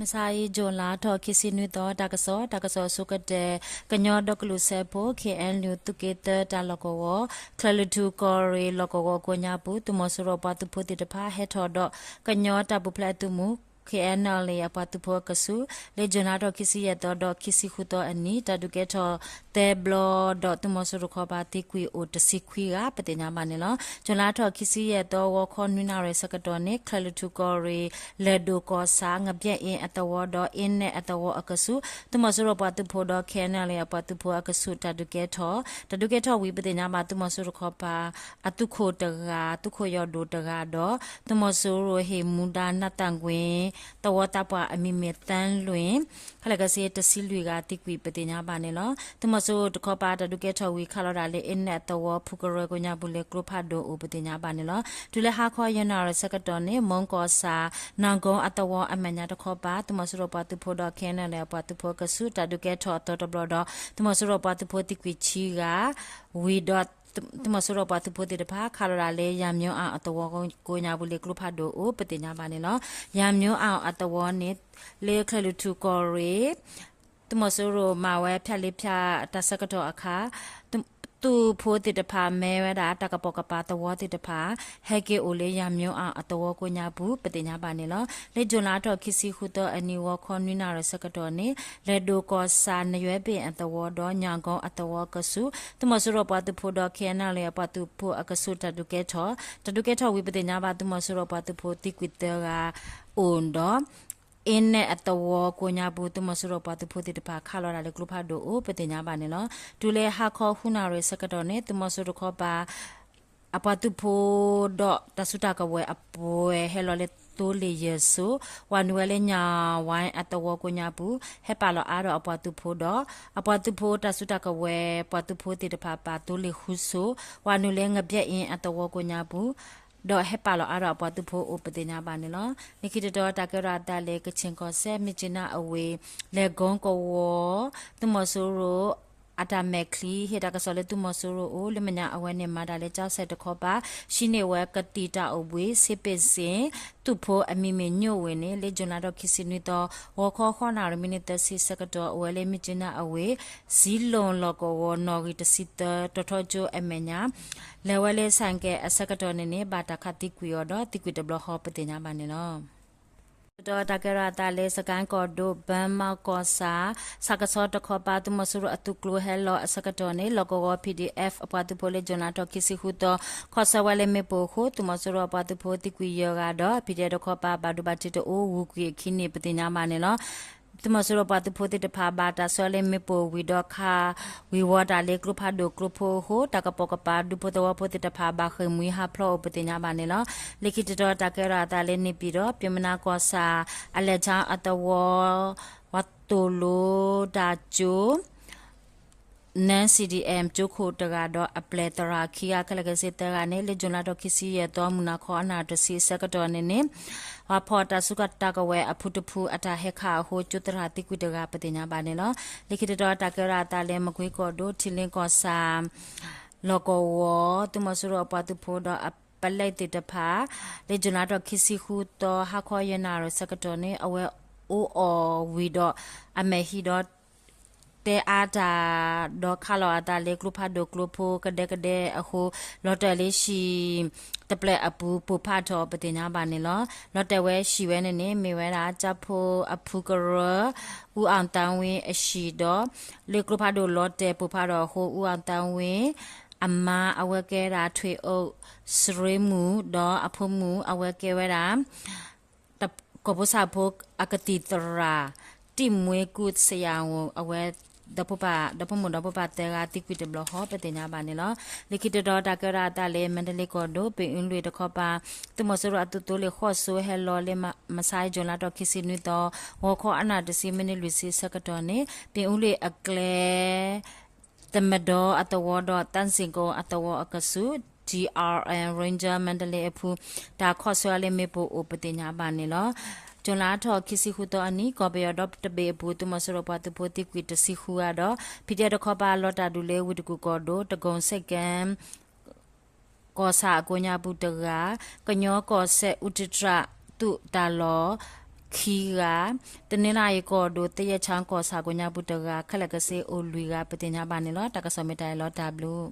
မုၢ်ဆါအံၤ June လါထီၣ်ခံဆံနွံသီ တၢ်ကစီၣ်, တၢ်ကစီၣ်အဆိကတၢၢ်, ကညီဒီကလုာ်စၢဖှိၣ် K N U သုးက့သၢတၢ်လီၢ်ကဝီၤ ချၢၣ်လွံၢ်ထူၣ်ကီၢ်ရ့ၣ်လီၢ်ကဝီၤကိးညါပူၤ သုးမီၤစိရိၤပှၤသုးဖိသ့ၣ်တဖၣ် ဟဲထီၣ်ဒီးကညီတၢ်ပူၤဖျဲးအသုးမုၢ် K N L A အပှၤသုးဖိအကဆူး လၢ June လါထီၣ်ခံဆံယဲၢ်သီဒီးခံဆံဃုသီအနံၤ တၢ်ဒုးကဲထီၣ်သၢဘျီဒီး သုးမီၤစိရိၤတခီပၤသံကွံာ်အိၣ်တဆံခွံဂၤ ပသ့ၣ်ညါဘၣ်န့ၣ်လီၤ. June လါထီၣ်ခံဆံယဲၢ်သီ ဂီၤခီနွံနၣ်ရံၣ်ဆၢကတီၢ်န့ၣ် ချၢၣ်လွံၢ်ထူၣ်ကီၢ်ရ့ၣ် လၢၢ်ဒိၣ်ကီၢ်ဆၣ် ငဘျဲၣ်အ့အသဝီဒီး အ့နဲၣ်အသဝီအကဆူး သုးမီၤစိရိၤပှၤသုးဖိဒီး K N L A အပှၤသုးဖိအကဆူး တၢ်ဒုးကဲထီၣ်, တၢ်ဒုးကဲထီၣ်ဝံၤ ပသ့ၣ်ညါဘၣ် သုးမီၤစိရိၤတခီပၤ အသုးခိၣ်တဂၤ, သုးခိၣ်ယီၢ်ဒိၣ်တဂၤဒီး သုးမီၤစိရိၤဟ့ၣ်မူဒါနၢ်သၣ်ကွ့ၣ် သဝီသးပှၢ်အမံၤမ့ၢ်သၢလွံၢ် ခဲလၢာ်ခဲဆ့တဆံလွံၢ်ဂၤသံကွံာ် ပသ့ၣ်ညါဘၣ်န့ၣ်လီၤ. သုးမီၤစိရိၤတခီပၤ တၢ်ဒုးကဲထီၣ်ဝံၤ ခးလီၤဒၣ်လၢ အ့နဲၣ်အသဝီ ဖုကရၢကိးညါပူၤလၢကျိဖးဒိၣ်အိၣ် ပသ့ၣ်ညါဘၣ်န့ၣ်လီၤ. တုၤလၢဟါခီယဲၢ်နၣ်ရံၣ်ဆၢကတီၢ်န့ၣ် မီကီၢ်ဆၣ် နၢ်ကိအသဝီအမဲာ်ညါတခီပၤ သုးမီၤစိရိၤပှၤသုးဖိဒီး K N L A အပှၤသုးဖိအကဆူး တၢ်ဒုးကဲထီၣ်အသီတဘျီဒီး သုးမီၤစိရိၤပှၤသုးဖိသံကွံာ်ဆံဂၤ ဝံၤဒီး သုးမီၤစိရိၤပှၤသုးဖိသ့ၣ်တဖၣ် ခးလီၤဒၣ်လၢယၤမျိအီၣ်အသဝီကိးညါပူၤလၢကျိဖးဒိၣ်အိၣ် ပသ့ၣ်ညါဘၣ်န့ၣ်လီၤ. ယၤမျိအီၣ်အသဝီန့ၣ် လၢချၢၣ်လွံၢ်ထူၣ်ကီၢ်ရ့ၣ် သုးမီၤစိရိၤမၤဝဲဖၠၣ်လ့ဖၠၣ်တၢ်ဆၢကတီၢ်အခါ သုးဖိသ့ၣ်တဖၣ်မ့ၢ်ဝဲဒၣ် တၢ်ကပိာ်ကပၤသဝီသ့ၣ်တဖၣ် ဟဲက့ၤအိၣ်လၢယၤမျိအီၣ်အသဝီကိးညါပူၤ ပသ့ၣ်ညါဘၣ်န့ၣ်လီၤ. လၢ June လါထီၣ်ခံဆံဃုသီအနံၤ ဂီၤခီနွံနၣ်ရံၣ်ဆၢကတီၢ်န့ၣ် လၢၢ်ဒိၣ်ကီၢ်ဆၣ် နရွဲၢ်ဘ့ၣ်အသဝီဒီး ညၣ်ကိအသဝီအကဆူး သုးမီၤစိရိၤပှၤသုးဖိဒီး K N L A အပှၤသုးဖိအကဆူး တၢ်ဒုးကဲထီၣ်, တၢ်ဒုးကဲထီၣ်ဝံၤ ပသ့ၣ်ညါဘၣ် သုးမီၤစိရိၤပှၤသုးဖိသံကွံာ်သၢဂၤအိၣ်ဒီး အ့နဲၣ်အသဝီကိးညါပူၤ သုးမီၤစိရိၤပှၤသုးဖိသ့ၣ်တဖၣ် ခးလီၤဒၣ်လၢကျိဖးဒိၣ်အိၣ် ပသ့ၣ်ညါဘၣ်န့ၣ်လီၤ. တုၤလၢဟါခီဃုနၣ်ရံၣ်ဆၢကတီၢ်န့ၣ် သုးမီၤစိရိၤတခီပၤ အပှၤသုးဖိဒီးတၢ်စုတၢ်ကဝဲၤအပှဲၤဟဲလီၤလၢသိလ့ၣ်ယဲၢ်စိၤ ဝၤနုာ်ဝဲလၢညၣ်ဝါအသဝီကိးညါပူၤ ဟဲပာ်လီၤအါဒီးအပှၤသုးဖိဒီး အပှၤသုးဖိတၢ်စုတၢ်ကဝဲၤ ပှၤသုးဖိသ့ၣ်တဖၣ်ပာ်သိလ့ၣ်ဃုစိၤ ဝၤနုာ်လၢငဘျဲၣ်အ့အသဝီကိးညါပူၤ ဒီးဟဲပာ်လီၤအါဒီးအပှၤသုးဖိအိၣ် ပသ့ၣ်ညါဘၣ်န့ၣ်လီၤ. လၢခံတတီၤ တၢ်ကဲထီၣ်အသးလၢ ကခ့ၣ်ကီၢ်စဲၣ် မြစ်ကြီးနား အဝ့ၢ် လဲၤကိကဝီၤ သုးမီၤစိရိၤ အတၢ်မဲာ်ချံ ဟ့ၣ်တၢ်ကစီၣ်လၢသုးမီၤစိရိၤအိၣ် လၢမဲာ်ညါအဝဲန့ၣ် မၤတၢ်လၢကၠီစဲၣ်တခီပၤ ဟံးန့ၢ်ဝဲကသံၣ်တၢ်အိၣ်ဘှံး ဆေးပစ္စည်း သုးဖိအမံၤမ့ၢ်ညိၣ်ဝ့ၢ်န့ၣ် လၢ June လါထီၣ်ခံဆံနွံသီ ဂီၤခီဃိးနၣ်ရံၣ်မံးနံးသၢဆံဆၢကတီၢ် အိၣ်ဝဲလၢ မြစ်ကြီးနား အဝ့ၢ် စံလိၣ်လီၢ်ကဝီၤ နီၣ်ဂံၢ်တဆံသၢ တီၤထီကၠိအမဲာ်ညါ လဲၤဝဲလၢဆၣ်ကဲအဆၢကတီၢ်န့ၣ်န့ၣ် ဘၣ်တၢ်ခးသံကွံာ်အီၤဒီး သံကွံာ်တဘျီဃီ ပသ့ၣ်ညါဘၣ်န့ၣ်လီၤ. တတီၤ တၢ်ကဲထီၣ်အသးလၢ စကဲၣ်ကီၢ်ဒိၣ် ဘၢမးကီၢ်ဆၣ် ဆၣ်ကဆီတခီပၤ သုးမီၤစိရိၤအသုးကျိၤဟဲလီၤအဆၢကတီၢ်န့ၣ် လီၢ်ကဝီၤ P D F အပှၤသုးဖိလၢ June လါထီၣ်ခံဆံဃုသီ ခီၣ်ဆၢဝဲလၢမ့ၣ်ပိၢ်အဃိ သုးမီၤစိရိၤအပှၤသုးဖိသံကွံာ်ယဲၢ်ဂၤဒီး P D F တခီပၤ ဘၣ်ဒိဘၣ်ထံးတအိၣ် ဂုၤကွံာ်အခံန့ၣ် ပသ့ၣ်ညါဘၣ်န့ၣ်လီၤ. သုးမီၤစိရိၤပှၤသုးဖိသ့ၣ်တဖၣ် ဘၣ်တၢ်ဆှၢလၢမ့ၣ်ပိၢ်ဝံၤဒီး ခးဝံၤဝီၤတၢ်လၢကျိဖးဒိၣ်ကျိဖိအဃိ တၢ်ကပိာ်ကပၤ ဒူဖိသဝီဖိသ့ၣ်တဖၣ် ဘၣ်ဃ့ၢ်မှံဟးဖျိးအိၣ် ပသ့ၣ်ညါဘၣ်န့ၣ်လီၤ. လၢခံတတီၤ တၢ်ကဲထီၣ်အသးလၢ န့ၣ်ပၠံၣ်တီၣ် ပၠ့ၣ်မနါကီၢ်ဆၣ် အလဲၤဆါအသဝီ ဝၤသိၣ်လိတၢ်ကၠိ နၢ C D M ကၠိခိၣ်တဂၤဒီး အပျဲၢ်သရၣ်ခံဂၤ ခဲလၢာ်ခဲဆ့သၢဂၤန့ၣ် လၢ June လါထီၣ်ခံဆံယဲၢ်သီ မုၢ်နၤခီအနၣ်တဆံအဆၢကတီၢ်န့ၣ်န့ၣ် ပှၤဖီၣ်တၢ်စုကဝဲၤတၢ်ကဝဲၤအဖုတဖု အတၢ်ဟဲခးအဃိ ကၠိသရၣ်သံကွံာ်တဂၤ ပသ့ၣ်ညါဘၣ်န့ၣ်လီၤ. လၢခံတတီၤ တၢ်ကဲထီၣ်အသးလၢ မကွ့ကီၢ်ဒိၣ် ထံလ့ကီၢ်ဆၣ် လီၢ်ကဝီၤ သုးမီၤစိရိၤအပှၤသုးဖိဒီး ပလဲသ့ၣ်တဖၣ် လၢ June လါထီၣ်ခံဆံဃုသီ ဟါခီယဲၢ်နၣ်ရံၣ်ဆၢကတီၢ်န့ၣ် အဝဲအိၣ်အီၣ်ဝံၤဒီး အမဲာ်ဟံးဒီး တဲအါတၢ် ဒီးခးလီၤအသးလၢကျိဖးဒိၣ်ကျိဖိကဒဲကဒဲအဃိ လီၤတဲာ်လၢဟံၣ်တဖျၢၣ်အပူၤ ပိၢ်ဖးထီၣ် ပသ့ၣ်ညါဘၣ်န့ၣ်လီၤ. လီၤတဲာ်ဝဲဟံၣ်ဝဲန့ၣ်န့ၣ် မ့ၢ်ဝဲဒၣ် ကၠၢ်ဖိအဖုကရၢ အူအီၣ်သးဝ့အဟံၣ်ဒီး လၢကျိဖးဒိၣ်လီၤတဲာ်ပိၢ်ဖးထီၣ်အဃိ အူအီၣ်သးဝ့ အမါအဝဲကဲဒၣ် ထွ့ၣ်အုပ် စရ့မူၣ် ဒီးအဖိမုၣ်အဝဲကဲဝဲဒၣ် ကီၢ်ဖိဆၣ်ဖိအကသံၣ်သရၣ် တံၢ်မွ့ကူၣ်စယၣ်ဧိၤ အဝဲ ဒီဖိမိၢ် ဒီဖိပၢ်သၢဂၤသံကွံာ်တဘျီဃီ ပသ့ၣ်ညါဘၣ်န့ၣ်လီၤ. လၢခံတတီၤ တၢ်ကဲထီၣ်အသးလၢ မါဒလ့ကီၢ်ဒိၣ် ပ့ၣ်အူလွံၢ်တခီပၤ သုးမီၤစိရိၤအသုးသိလ့ၣ်ဃိးစိၤဟဲလီၤလၢ မဆါ June လါထီၣ်ခံဆံနွံသီ ဂီၤခီအနၣ်တဆံ မံးနံးလွံၢ်ဆံဆၢကတီၢ်န့ၣ် ပ့ၣ်အူလွံၢ်အကျဲ သမဒီအသဝီဒီး သၣ်စ့ၣ်ကိအသဝီအကဆူး T R N Ranger မါဒလ့အဖု တၢ်ခီၣ်ဆၢလၢမ့ၣ်ပိၢ်အိၣ် ပသ့ၣ်ညါဘၣ်န့ၣ်လီၤ. ကၠိလါထီၣ်ခံဆံဃုသီအနံၤ ကီၢ်ပယီၤဒီတဘ့ၣ်အပူၤ သုးမီၤစိရိၤပှၤသုးဖိသံကွံာ်တဆံဃုဂၤဒီး PDF တခီပၤလီၤတၢ်ဒုးလၢဝ့ၢ်တကူၣ်ကီၢ်ဒိၣ် တကိၣ်စဲၣ်ကဲၣ် ကီၢ်ဆၣ်အကိးညါပူၤတဂၤ, ကညီကီၢ်စဲၣ်အူတြၢ်သုးတၢ်လီၢ် ခံဂၤ, တနီသရံၣ်ကီၢ်ဒိၣ် သယဲၣ်ဆၣ်ကီၢ်ဆၣ်ကိးညါပူၤတဂၤ, ခဲလၢာ်ကစ့အိၣ်လွံၢ်ဂၤ ပသ့ၣ်ညါဘၣ်န့ၣ်လီၤ. တၢ်ကစီၣ်မ့ၢ်တၢ်အံၤလီၤ. တၢ်ဘျုး